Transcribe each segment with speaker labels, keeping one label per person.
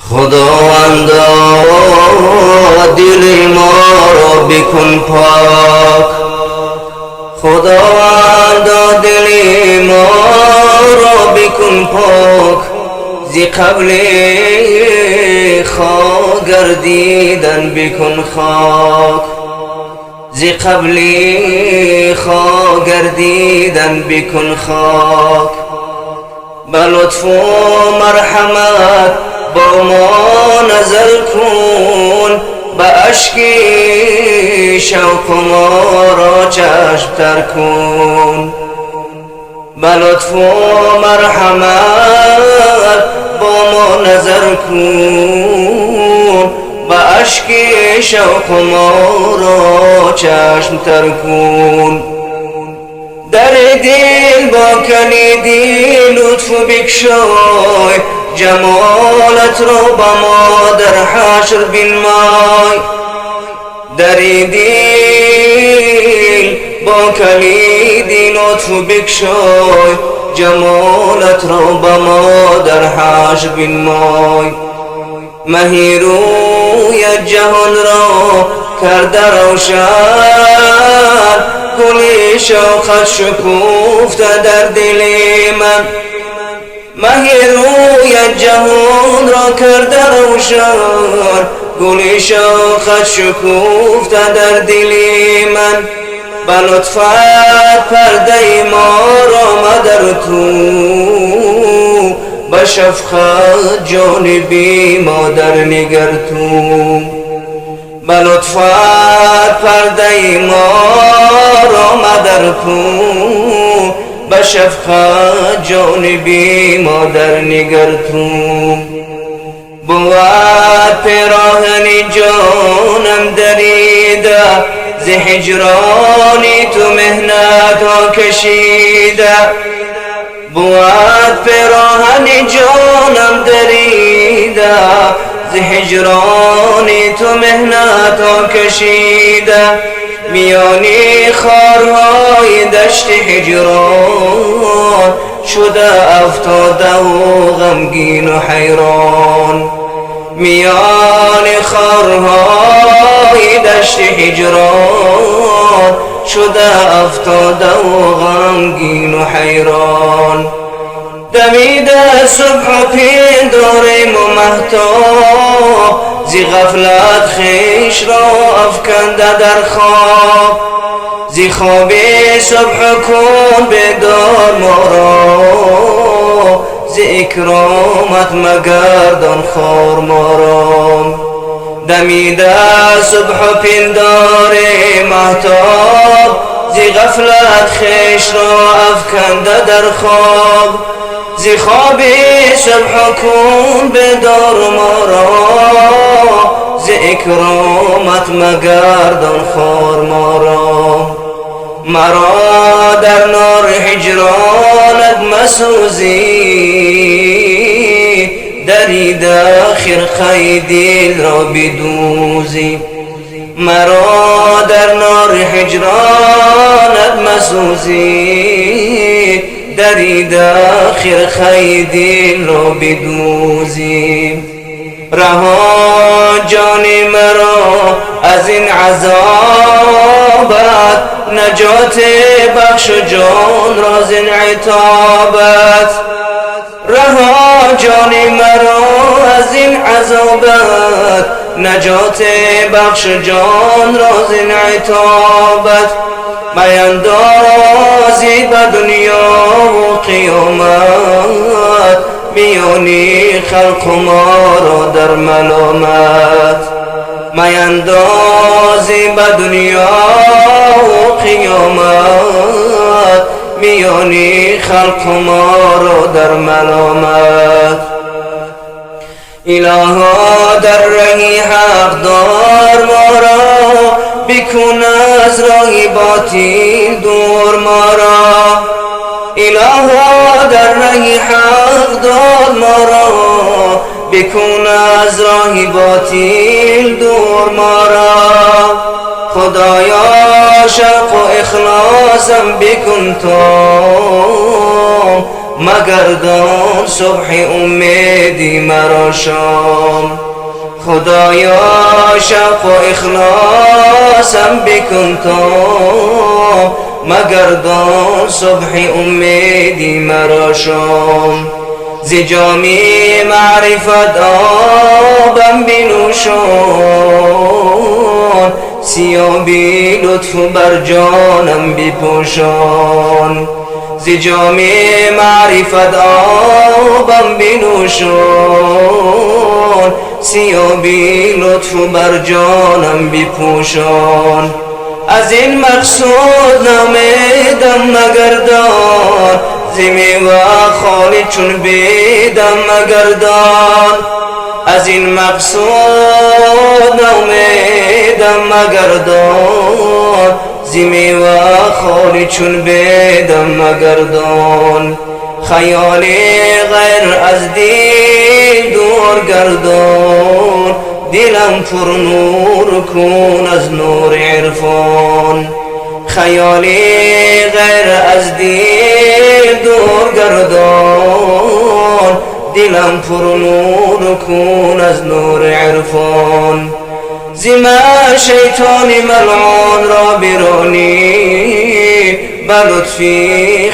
Speaker 1: Худовандо, дили моро бикун пок. Худовандо, дили моро бикун пок, зи қабли хок гардидан бикун хок, зи қабли хок гардидан бикун хок. Ба лутфу марҳамат бо мо назар кун, ба ашки шавқ моро чашм тар кун. Ба лутфу марҳамат бо мо назар кун, ба ашки шавқ моро чашм тар кун. Дар дил бо калиди лутф бикшой, ҷамолатро ба мо дар ҳашр бинмой. Дар дил бо калиди лутф бикшой, ҷамолатро ба мо дар ҳашр бинмой. Маҳи рӯят ҷаҳонро карда равшан, гули шавқат шукуфта дар дили ман. Маҳи рӯят ҷаҳонро карда равшан, гули шавқат шукуфта дар дили ман. Ба лутфат пардаи моро мадар ту, ба шафқат ҷониби модар нигар ту. Ба лутфат пардаи моро мадар ту, ба шафқат ҷониби модар нигар ту. Бувад пироҳани ҷонам дарида, зи ҳиҷрони ту меҳнатҳо кашида. Бувад пироҳани ҷонам дарида, зи ҳиҷрони ту меҳнатҳо кашида. Миёни хорҳои дашти ҳиҷрон шуда афтодаву ғамгину ҳайрон. Миёни хорҳои дашти ҳиҷрон шуда афтодаву ғамгину ҳайрон. Дамида субҳу пиндорему маҳтоб, зи ғафлат хешро афканда дар хоб. Зи хоби субҳу кун бедор моро, зи икромат магардон хор моро. Дамида субҳу пиндори маҳтоб, зи ғафлат хешро афканда дар хоб. Зи хоби субҳу кун бедор моро, зи икромат магардон хор моро. Маро дар нори ҳиҷронат масӯзӣ, дарида хирқаи дилро бидӯзӣ. Маро дар нори ҳиҷронат масӯзӣ, дарида хирқаи дилро бидӯзӣ. Раҳо ҷони маро аз ин азобат, наҷот бахш ҷонро зин итобат. Раҳо ҷони маро аз ин азобат, наҷот бахш ҷонро зин итобат. Маяндозӣ ба дунёву қиёмат, миёни халқу моро дар маломат. Маяндозӣ ба дунёву қиёмат, миёни халқу моро дар маломат. Илоҳо, дар раҳи ҳақ дор моро, бикун аз роҳи ботил дур моро. Илоҳо, дар раҳи ҳақ дор моро, бикун аз роҳи ботил дур моро. Худоё, шавқу ихлосам бикун том. Магардон субҳи умеди маро шом. Худоё, шавқу ихлосам бикун то, магардон субҳи умеди маро шом. Зи ҷоми маърифат обам бинӯшон, сиёби лутф бар ҷонам бипӯшон. Зи ҷоми маърифат обам бинӯшон, сиёби лутф бар ҷонам бипӯшон. Аз ин мақсуд ноумедам магардон, зи мева холӣ чун бедам магардон. Аз ин мақсуд ноумедам магардон, зи мева холӣ чун бедам магардон. Хаёли ғайр аз дил дур гардон, дилам пур нур кун аз нури ирфон. Хаёли ғайр аз дил дур гардон, дилам пур нур кун аз нури ирфон. Зи ман шайтони малъунро биронӣ, ба лутфи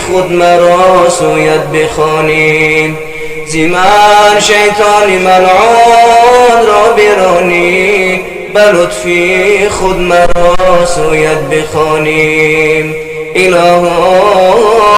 Speaker 1: худ маро сӯят бихонӣ. Зи ман шайтони малъунро биронӣ, ба лутфи худ маро сӯят бихонӣ. Илоҳо.